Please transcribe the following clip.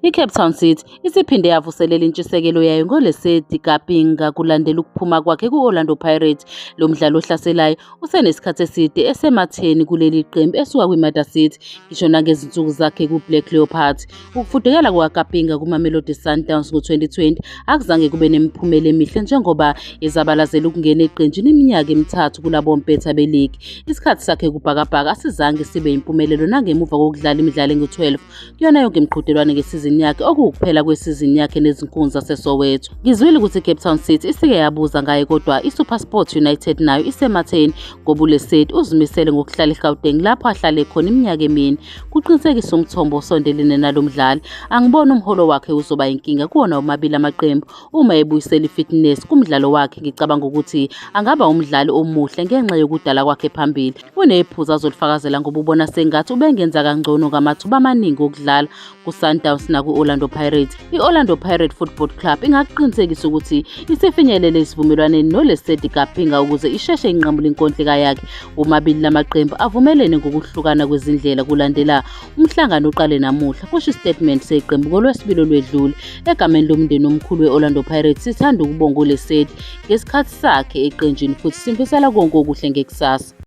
I-Cape Town City isiphinde yavuselela intshisekelo yayo ngoLesedi Kapinga kulandela ukuphuma kwakhe ku-Orlando Pirates. Lo mdlali ohlaselayo usenesikhathi eside esematheni kuleli qembu esuka kwiMother City ngisho nangezinsuku zakhe ku-Black Leopards. Ukufudukela kukaKapinga kuMamelodi Sundowns ngo-2020 akuzange kube nemiphumela emihle njengoba ezabalazela ukungena eqenjini iminyaka emithathu kulabo mpetha beligi. Isikhathi sakhe kubhakabhaka asizange sibe yimpumelelo nangemuva kokudlala imidlalo engu-12 kuyona yonke imiqhudelwano ngesizini yakhe okuwukuphela kwesizini yakhe nezinkunzi zaseSoweto. Ngizwile ukuthi iCape Town City isike yabuza ngaye kodwa iSuperSport United nayo isematheni ngoba uLesedi uzimisele ngokuhlala eGauteng lapho ahlale khona iminyaka emine. Kuqinisekisa umthombo osondelene nalo mdlali. Angiboni umholo wakhe uzoba inkinga kuwona omabili amaqembu uma ebuyisela ifitness kumdlalo wakhe. Ngicabanga ukuthi angaba umdlali omuhle ngenxa yokudala kwakhe phambili. Unephuzu azolifakazela ngoba ubona sengathi ubengenza kangcono ngamathuba amaningi okudlala kuSundowns nakwi-Orlando Pirates. I-Orlando Pirates Football Club ingakuqinisekisa ukuthi isifinyelele esivumelwaneni noLesedi Kapinga ukuze isheshe inqamule inkontileka yakhe. Womabili lamaqembu avumelene ngokuhlukana kwezindlela kulandela umhlangano oqale namuhla, kusho isitatimende seqembu ngoLwesibili olwedlule. Egameni lomndeni omkhulu we-Orlando Pirates sithanda ukubonga uLesedi ngesikhathi sakhe eqenjini futhi simfisela konke okuhle ngekusasa.